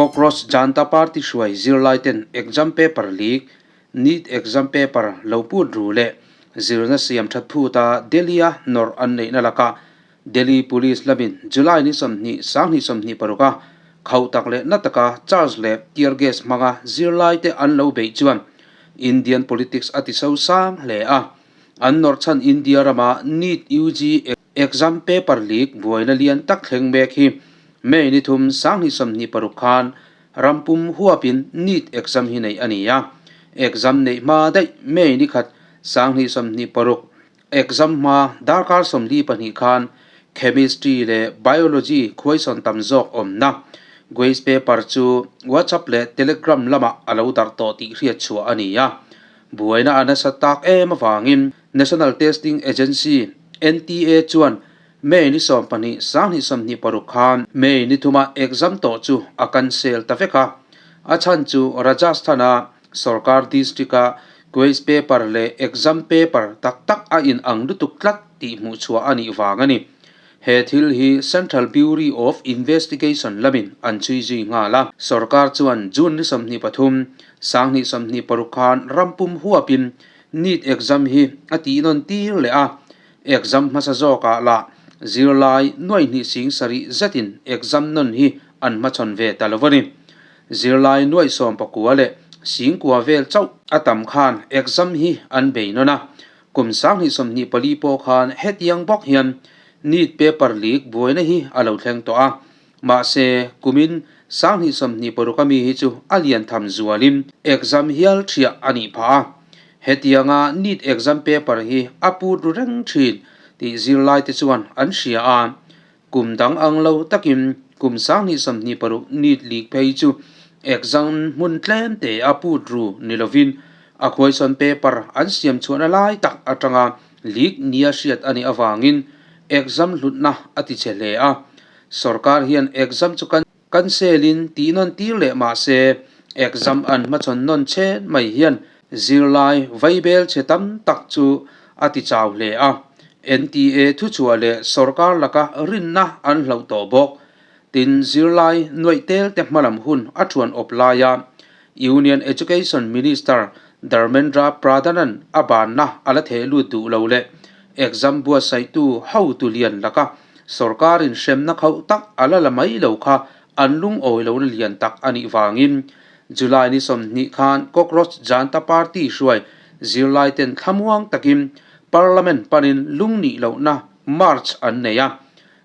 Cockroach Janta Party hruai zirlaiten exam paper leak, NEET exam paper lo put ru leh zirna siam that phuta Delhi-a nawrh an neihna lakah Delhi Police lamin July ni 20, 2026 a khauh tak leh na taka charge leh tear gas hmanga zirlaite an lo beih chuan Indian politics a ti sosang hle a. An nawrh chhan India rama NEET UG exam paper leak buaina lian tak thleng mek hi May ni 3, 2026 khan rampum huapin NEET exam hi neih a ni a. Exam neih hma daih May ni 1, 2026 Exam hma darkar 42 khan Chemistry leh Biology khuaisawn tam zawk awmna Guess paper chu WhatsApp leh Telegram lamah a lo darh tawh tih hriat chhuah a ni a. Buaina a nasa tak em avangin National Testing Agency, NTA, chuan May ni 12, 2026 khan May ni 3-a exam tawh chu a cancel ta vek a. A chhan chu Rajasthan-a sorkar district-a quiz paper leh exam paper tak tak a inang lutuk tlat tih hmuh chhuah a nih vang a ni. He thil hi Central Bureau of Investigation lamin an chhui zui nghal a. Sorkar chuan June ni 23, 2026 khan rampum huapin NEET exam hi a tihnawn tir leh a. Exam hmasa zawkah lah zirlai nuai hnih sing sarih zetin exam nawn hi an hmachhawn ve ta lo a ni. Zirlai nuai 19 leh 90 vel chauh a tam khan exam hi an bei nawn a. Kum 2024 pawh khan hetiang bawk hian NEET paper leak buaina hi a lo thleng tawh a. Mahse, kumin 2026 ami hi chu a lian tham zualin exam hial thiah a nih phah a. Hetianga NEET exam paper hi a put ru reng thin tih zirlai te chuan an hria a. Kum dang ang lo takin kum 2026 NEET leak phei chu exam hmun tlem te a put ru ni lovin a question paper an siam chhuahna lai tak atanga leak nia hriat a nih avangin exam hlutna a ti che hle a. Sorkar hian exam chu kan cancelin tih nawn tir leh mah se exam an hmachhawn nawn chhen mai hian zirlai vaibel chhe tam tak chu a ti chau hle a. NTA thuchhuah leh sorkar laka rinna an hloh tawh bawk. Tin, zirlai nuaih tel te hmalam hun a thuan awp laia Union Education Minister Dharmendra Pradhan-a'n a banna a la theh lut duh lo leh exam buatsaihtu hotu lian laka sorkarin hremna khauh tak a la la mai lo kha an lungawi lohna lian tak a nih vangin July ni 20 khan Cockroach Janta Party hruai zirlaiten thlamuang takin Parliament panin lungnih lohna march an nei a.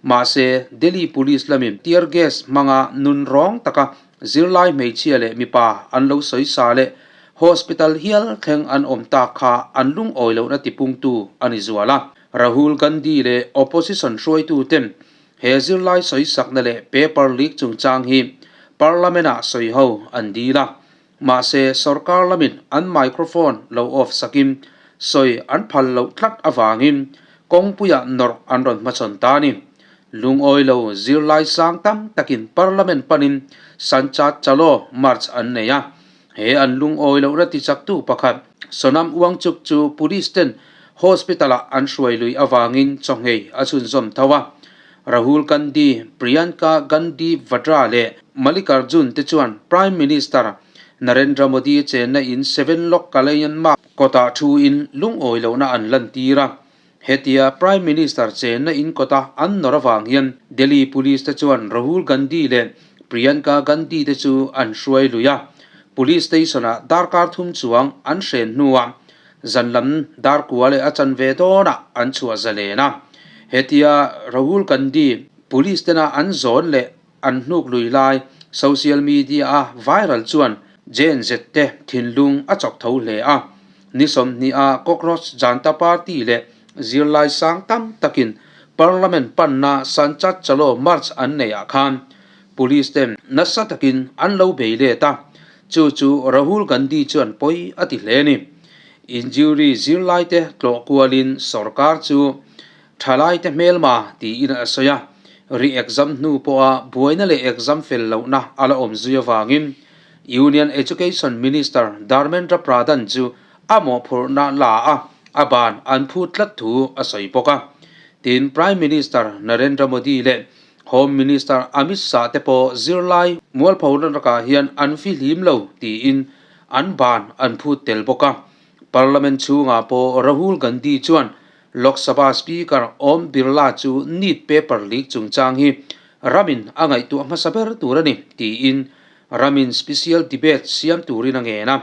Mahse, Delhi Police lamin tear gas hmanga nun rawng taka zirlai hmeichhia leh mipa an lo sawi sa leh hospital hial thleng an awm tak kha an lungawi lohna tipungtu a ni zual a. Rahul Gandhi leh opposition hruaituten he zirlai sawi sakna leh paper leak chungchang hi Parliament-ah sawi ho an dil a. Mahse, sorkar lamin an microphone lo off sakin sawi an phal loh tlat avangin kawngpuiah nawrh an rawn hmachhawn ta a ni. Lungawi lo zirlai sang tam takin Parliament panin Sanchat Chalo march an nei a. He an lungawi lohna tichaktu pakhat Sonam Wangchuk chu police ten hospital-ah an hruai lui avangin chawngei a chhunzawm tho a. Rahul Gandhi, Priyanka Gandhi Vadra leh Mallikarjun te chuan Prime Minister Narendra Modi chenna in Seven Lok Kalyan Marg kawtah thuin lungawi lohna an lantir a. Hetia Prime Minister chenna in kawta an nawr avang hian Delhi Police te chuan Rahul Gandhi leh Priyanka Gandhi te chu an hruai lui a. Police station-ah darkar thum chuang an hren hnuah zan lam dar kua leh a chanve dawnah an chhuah zalen a. Hetia Rahul Gandhi police tena an zawn leh an hnuk lui lai social media-a viral chuan Gen Z te thinlung a chawk tho hle a. Ni 20-a Cockroach Janta Party leh zirlai sang tam takin Parliament panna Sanchat Chalo March an neihah khan police ten nasa takin an lo bei let a. Chu chu Rahul Gandhi chuan pawi a ti hle a ni. Injury zirlaite tlawh kualin sorkar chu thalaite hmelma tiin a sawi a. Ri exam hnu pawha buaina leh exam fel lohna a la awm zui avangin Union Education Minister Dharmendra Pradhan chu a mawhphurhna la a, a ban an phut tlat thu a sawi bawk a. Tin, Prime Minister Narendra Modi leh Home Minister Amit Shah te pawh zirlai mualpho lakah hian an fihlim lo tiin an ban an phut tel bawk a. Parliament chhungah pawh Rahul Gandhi chuan Lok Sabha Speaker Om Birla chu NEET paper leak chungchang hi ramin a ngaihtuah hmasa ber tur a ni tiin ramin special debate siam turin a ngen a.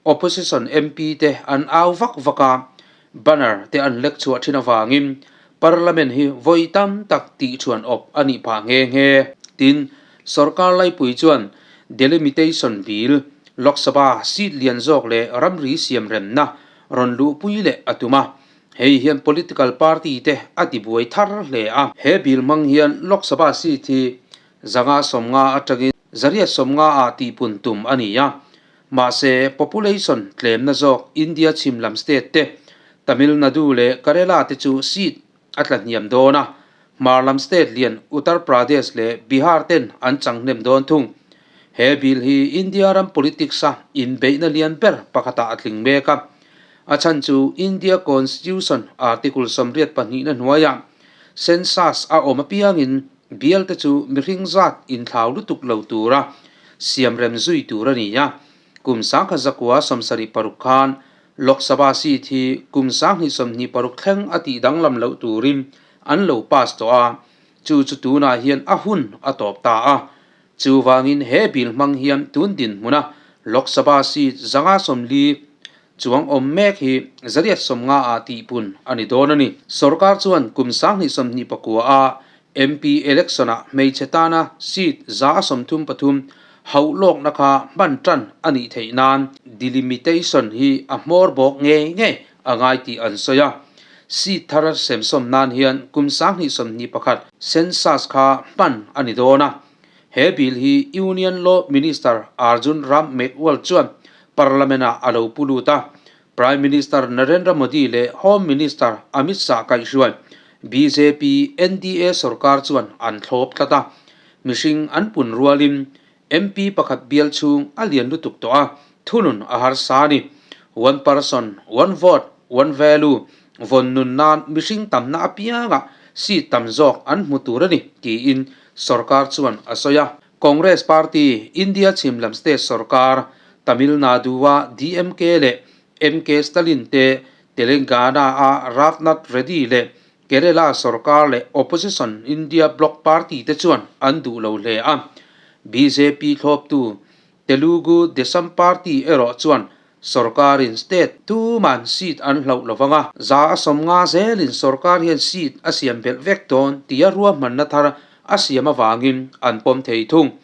Opposition MP te an au vak vak a, banner te an lek chhuah thin avangin Parliament hi vawi tam tak tihchhuan awp a nih phah nghe nghe. Tin, sorkar laipui chuan Delimitation Bill, Lok Sabha seat lian zawk leh ramri siam remna rawn luhpui leh a tum a, hei hian political party te a tibuai thar hle a. He bill hmang hian Lok Sabha seat hi 150 atangin 190 ah tihpun tum a ni a. Mahse, population tlemna zawk India chhim lam state te, Tamil Nadu leh Kerala te chu seat a tla hniam dawn a, hmar lam state lian Uttar Pradesh leh Bihar ten an chang hnem dawn thung. He bill hi India ram politics a inbeihna lian ber pakhatah a tling mek a. A chhan chu India Constitution Article 82 na hnuaiah census a awm apiangin Bialte chu mihring zat inthlau lutuk lo tura siamrem zui tur a ni a. Kum 1976 khan Lok Sabha seat hi kum 2026 thleng a tih danglam loh turin an lo pass tawh a, chu chu tunah hian a hun a tawp ta a. Chuvangin he bill hmang hian tun dinhmuna Lok Sabha seat 540 chuang awm mek hi 150 ah tihpun a ni dawn a ni. Sorkar chuan kum 2029 a MP election ah hmeichhe tana seat 133 hauh lawkna kha hman tan a nih theih nan delimitation hi a hmawr bawk ngei ngei a ngai tih an sawi a. Seat thar semsawm nan hian kum 2021 census kha hman a ni dawn a. He bill hi Union Law Minister Arjun Ram Meghwal chuan Parliament-ah a lo pu lut a. Prime Minister Narendra Modi leh Home Minister Amit Shah kaihhruai bjp NDA sorkar chuan an thlawp tlat a. Mihring an pun rualin MP pakhat bial chhung a lian lutuk tawh a, thunun a harsa a ni. One person, one vote, one value vawn nun nan mihring tamna apiangah seat tam zawk an hmu tur a ni, tiin sorkar chuan a sawi a. Congress Party, India chhim lam state sorkar, Tamil Nadu-a DMK leh MK Stalin te, Telangana-a Ravnath Reddy leh Kerala sorkar leh opposition India Bloc party te chuan an duh lo hle a. Bjp thlawptu Telugu Desam Party erawh chuan sorkarin state tuman seat an hlauh lo vang a, 150 zelin sorkar hian seat a siam belh vek dawn tia ruahmanna thar a siam avangin an pawm thei thung.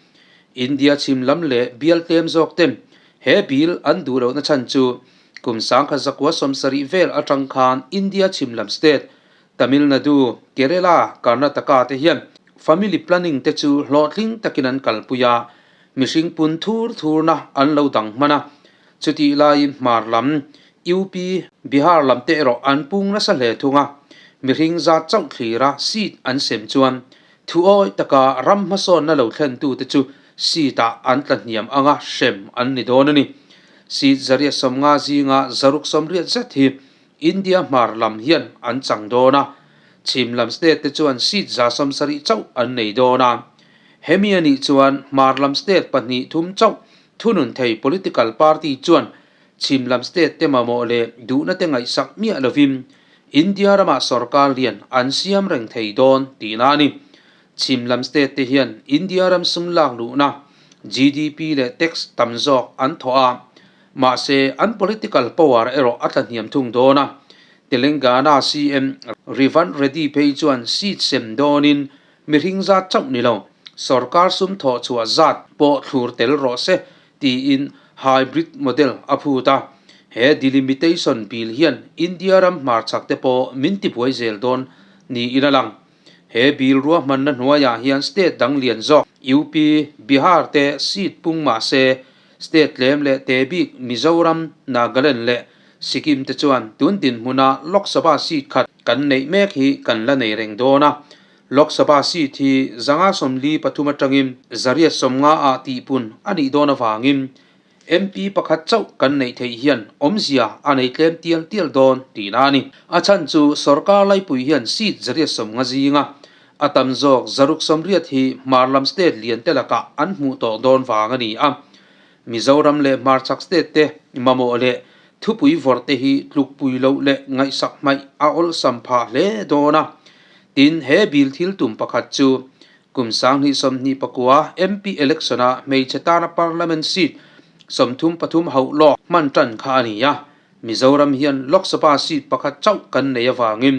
India chhim lam leh bial tlem zawk ten he bill an duh lohna chhan chu kum 1970 vel atang khan India chhim lam state Tamil Nadu, Kerala, Karnataka te hian family planning te chu hlawhtling takin an kalpui a, mihring pun thur thurna an lo dang hman a. Chutih laiin hmar lam, UP, Bihar lam te erawh an pung nasa hle thung a, mihring zat chauh thlira seat an sem chuan thu awi taka ram hmasawnna lo thlentu te chu seat ah an tla hniam anga hrem an ni dawn a ni. Seat 150 zinga 680 zet hi India hmar lam hian an chang dawn a, chhim lam state te chuan seat 70 chauh an nei dawn a. Hemi a nih chuan hmar lam state pahnih thum chauh thunun thei political party chuan chhim lam state te mamawh leh duhna te ngaihsak miah lovin India ramah sorkar lian an siam reng thei dawn tihna a ni. Chhim lam state te hian India ram sum lak luhna GDP leh tax tam zawk an thawh a, Mahse, an political power erawh a tlahniam thung dawn a. Telangana CM Revanth Reddy phei chuan seat sem dawnin mihring zat chauh ni lo, sorkar sum thawh chhuah zat pawh thlur tel rawh se tiin hybrid model a phut a. He delimitation bill hian India ram hmarchhak te pawh min tibuai zel dawn niin a lang. He bill ruahmanna hnuaiah hian state dang lian zawk UP, Bihar te seat pung mah se, State tlem leh te bik Mizoram, Nagaland leh Sikkim te chuan tun dinhmuna Lok Sabha seat khat kan neih mek hi kan la nei reng dawn a. Lok Sabha seat hi 143 atangin 150 ah tihpun a nih dawn avangin MP pakhat chauh kan neih theih hian awmzia a nei tlem tial tial dawn tihna a ni. A chhan chu sorkar laipui hian seat 150 zinga. A tam zawk 680 hi hmar lam state lian te lakah an hmuh tawh dawn vang a ni a. Mizoram leh hmarchhak state te mamawh leh thupui vawrh te hi tlukpui loh leh ngaihsak hmaih a awlsam phah hle dawn a. Tin, he bill thil tum pakhat chu kum 2024 MP election-a hmeichhe tana parliament seat 33 hauh lawk hman tan kha a ni a. Mizoram hian Lok Sabha seat pakhat chauh kan nei avangin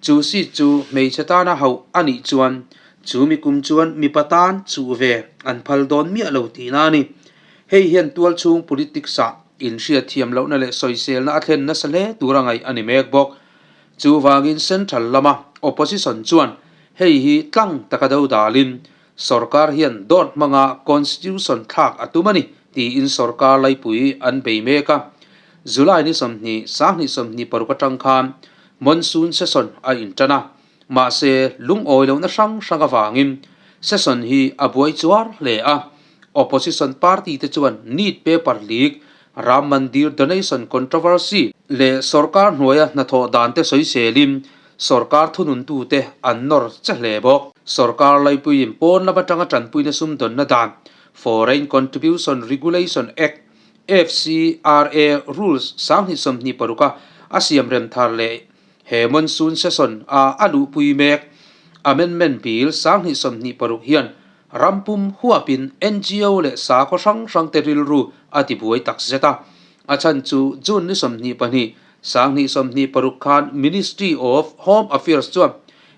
chu seat chu hmeichhe tana hauh a nih chuan chu mi kum chuan mipa tan chuh ve an phal dawn miah lo tihna a ni. Hei hian tualchhung politics-ah inhriatthiam lohna leh sawiselna a thlen nasa hle tur a ngaih a ni mek bawk. Chuvangin Central lama opposition chuan hei hi tlang taka do dalin Sorkar hian dawt hmanga Constitution thlak a tum a ni tiin sorkar laipui an bei mek a. July ni 20, 2026 atang khan Monsoon Session a intan a, mahse lungawi lohna hrang hrang avangin session hi a buai chuar hle a. Opposition party te chuan NEET paper leak, Ram Mandir donation controversy leh sorkar hnuaia hnathawh dan te sawiselin Sorkar thununtute an nawr che hle bawk. Sorkar laipuiin pawn lam atanga tanpuina sumdawnna dan, Foreign Contribution Regulation Act, FCRA, Rules 2026 a a siam rem thar leh he Monsoon Session a a luhpui mek Amendment Bill 2026 hian ram pum huapin NGO leh sakhaw hrang hrangte rilru a tibuai tak zet a. A chhan chu June ni 22, 2026 khan Ministry of Home Affairs chuan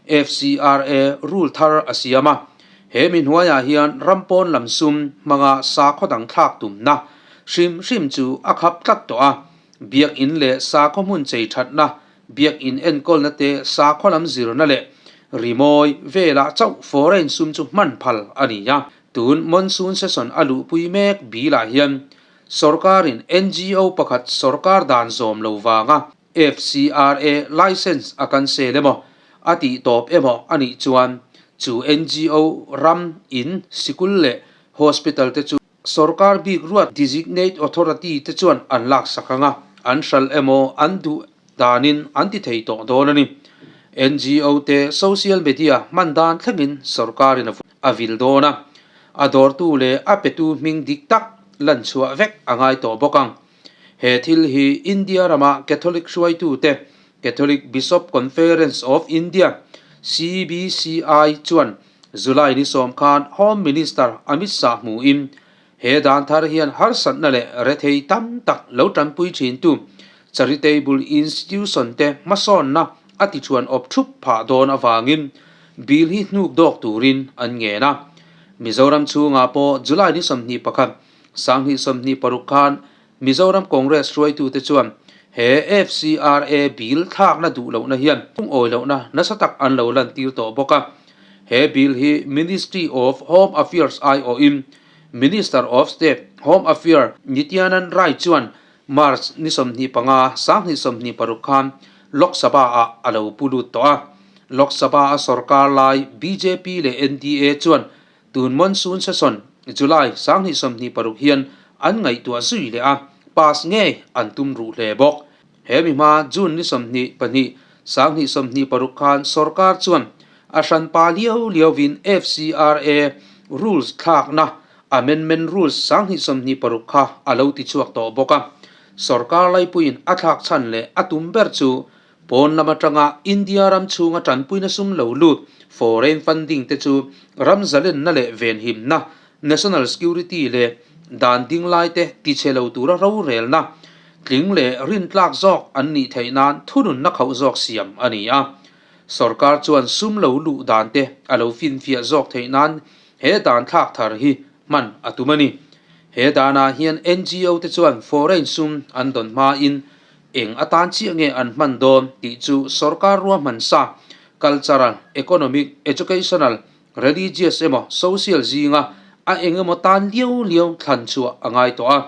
FCRA rule thar a siam a. He mi hnuaiah hian ram pawn lam sum hmanga sakhaw dang thlak tumna hrim hrim chu a khap tlat tawh a. Biakinn leh sakhaw hmun chei thatna, biakinn enkawlna te sakhaw lam zirna leh rimawi velah chauh foreign sum chu hman phal a ni a. Tun monsoon session a luhpui mek bilah hian Sorkarin NGO pakhat sorkar dan zawm lo vanga FCRA license a cancel emaw, a tih tawp emaw a nih chuan chu NGO ram, in, sikul leh hospital te chu sorkar bik ruat designate authority te chuan an laksak ang a, an hralh emaw an duh danin an ti thei tawh dawn a ni. NGO te social media hman dan thlengin sorkarin a vil dawn a, a dawrtu leh a petu hming dik tak lan chhuah vek a ngai tawh bawk ang. He thil hi India rama Catholic hruaitute Catholic Bishop Conference of India, CBCI, chuan July ni sawm khan Home Minister Amit Shah hmuhin He dan thar hian harsatna leh rethei tam tak lo tanpui thintu charitable institution te hmasawnna a tichuan awp thup phah dawn avangin bill hi hnuk dawk turin an ngen a. Mizoram chhungah pawh July ni 21, 2026 khan Mizoram Congress hruaitute chuan he FCRA bill thlakna duh lohna hian lungawi lohna nasa tak an lo lantir tawh bawk a. He bill hi Ministry of Home Affairs aiawhin Minister of State, Home Affair, Nityanand Rai chuan March ni 25, 2026 khan Lok Sabha-ah a lo pu lut tawh a. Lok Sabha-a sorkar lai bjp leh NDA chuan tun monsoon session July 2026 hian an ngaihtuah zui leh a, pass ngei an tum ruh hle bawk. He mi hma June ni 22, 2026 khan sorkar chuan a hranpa liau liauin FCRA rules thlakna Amendment Rules 2026 kha a lo tichhuak tawh bawk a. Sorkar laipuiin a thlak chhan leh a tum ber chu pawn lam atanga India ram chhunga tanpuina sum lo lut foreign funding te chu ram zalenna leh venhimna, national security, leh dan ding lai te tichhe lo tura rorelna tling leh rintlak zawk an nih theih nan thununna khauh zawk siam a ni a. Sorkar chuan sum lo luh dan te a lo finfiah zawk theih nan he dan thlak thar hi hman a tum a ni. He danah hian NGO te chuan foreign sum an dawn hmain eng atan chiah nge an hman dawn tih chu sorkar ruahman sa cultural, economic, educational, religious emaw social zinga a eng emaw tan liau liau thlan chhuah a ngai tawh a.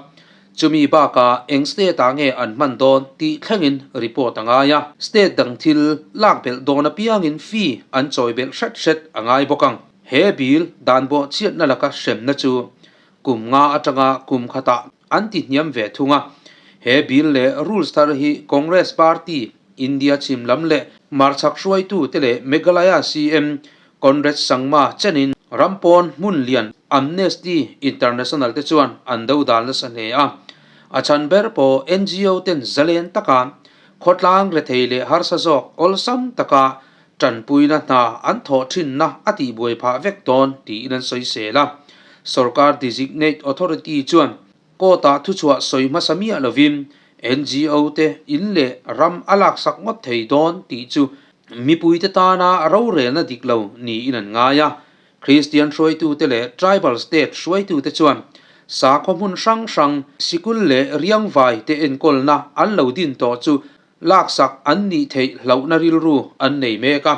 Chumi bakah eng state ah nge an hman dawn tih thlengin report a ngai a. State dang thil lak belh dawn apiangin fee an chawi belh hret hret a ngai bawk ang. He bill dan bawh chhiatna laka hremna chu kum nga atanga kum khatah an ti hniam ve thung a. He bill leh rules thar hi Congress party, India chhim lam leh Marchhak hruaitute leh Meghalaya CM. Conrad Sangma chenin ram pawn hmun lian Amnesty International te chuan an dodal nasa hle a. A chhan ber pawh NGO ten zalen taka khawtlang rethei leh harsa zawk awlsam taka tanpuina hna an thawh thinna a tihbuai phah vek dawn tiin an sawisel a. Sorkar Designate Authority chuan Court-ah thuchhuah sawi hmasa miah lovin NGO te in leh ram a laksak ngawt thei dawn tih chu mipuite tana rorelna dik lo niin an ngai a. Kristian hruaitute leh tribal state hruaitute chuan sakhaw hmun hrang hrang sikul leh riangvai te enkawlna an lo din tawh chu laksak an nih theih hlauhna rilru an nei mek a.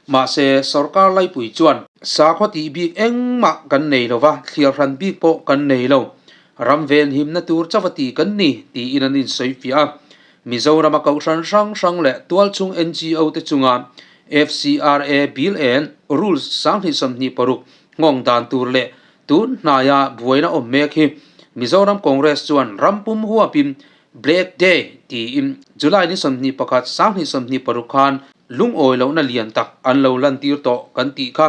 Mahse, sorkar laipui chuan sakhaw tih bik engmah kan nei lo va, thliar hran bik pawh kan nei lo. Ram venhimna tur chauh a ti kan ni, tiin an insawifiah a. Mizorama kohhran hrang hrang leh tualchhung NGO te chunga FCRA Bill and Rules 2026 nghawng dan tur leh tun hnaia buaina awm mek hi Mizoram Congress chuan ram pum huapin Black Day tiin July ni 21 2026 khan lungawi lohna lian tak an lo lantir tawh kan tih kha.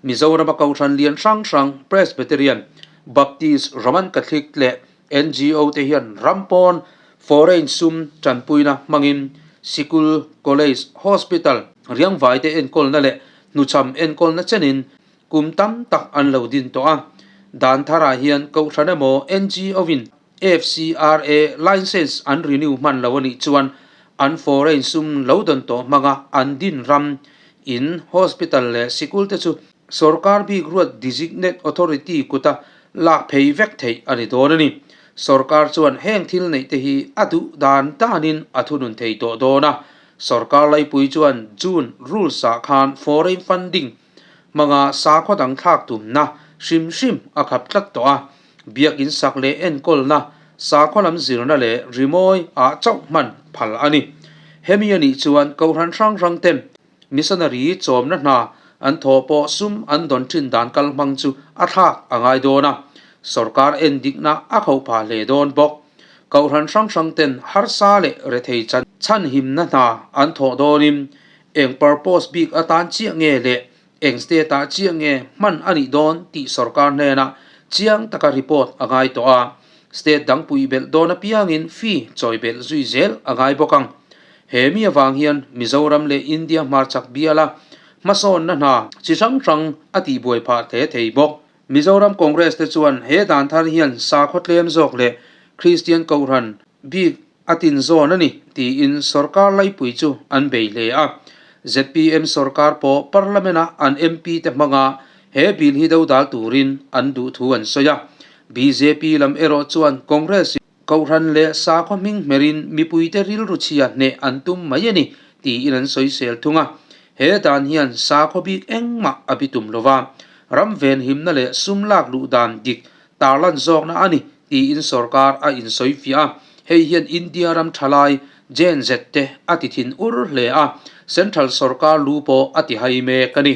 Mizorama kohhran lian hrang hrang Presbyterian, Baptist, Roman Catholic leh NGO te hian ram pawn foreign sum tanpuina hmangin sikul, college, hospital, riangvai te enkawlna leh hnuchham enkawlna chenin kum tam tak an lo din tawh a. Dan tharah hian kohhran emaw NGO in FCRA license an renew hman lo a nih chuan an foreign sum lo dawn tawh hmanga an din ram in hospital leh sikul te chu Sorkar bik ruat Designate Authority kuta lak phei vek theih a ni dawn a ni. Sorkar chuan heng thil neih te hi a duh dan danin a thunun thei tawh dawn a. Sorkar laipui chuan June rules ah khan foreign funding hmanga sakhaw dang thlak tumna hrim hrim a khap tlat tawh a. Biakin sak leh enkawlna, sakhaw lam zirna leh rimawi ah chauh hman phal a ni. Hemi a nih chuan Kohhran hrang hrang ten Missionary chawmna hna an thawh pawh sum an dawn thin dan kal hmang chu a thlak a ngai dawn a, sorkar en dikna a khoh phah hle dawn bawk. Kohhran hrang hrang ten harsa leh rethei chan chhanhimna hna an thawh dawnin eng purpose bik atan chiah nge leh eng state ah chiah nge hman a nih dawn tih sorkar hnenah chiang taka report a ngai tawh a, state dang puih belh dawn apiangin fee chawi belh zui zel a ngai bawk ang. He mi avang hian Mizoram leh India hmarchhak biala hmasawnna hna chi hrang hrang a tihbuai phah hle thei bawk. Mizoram Congress te chuan he dan thar hian sakhaw tlem zawk leh Kristian Kohhran bik a tin zawn a ni tiin sorkar laipui chu an bei hle a. Zpm sorkar pawh Parliament-a an MP te hmanga he bill hi dodal turin an duh thu an sawi a. Bjp lam erawh chuan Congress Kohhran leh sakhaw hming hmerin mipuite rilru chhia hneh an tum mai a ni, tiin an sawisel thung a. He dan hian sakhaw bik engmah a bi tum lo va, ram venhimna leh sum lak luh dan dik tarlan zawkna a ni, tiin sorkar a insawifiah a. Hei hian India ram thalai Gen Z te a ti thin ur hle a, central sorkar lu pawh a ti hai mek a ni.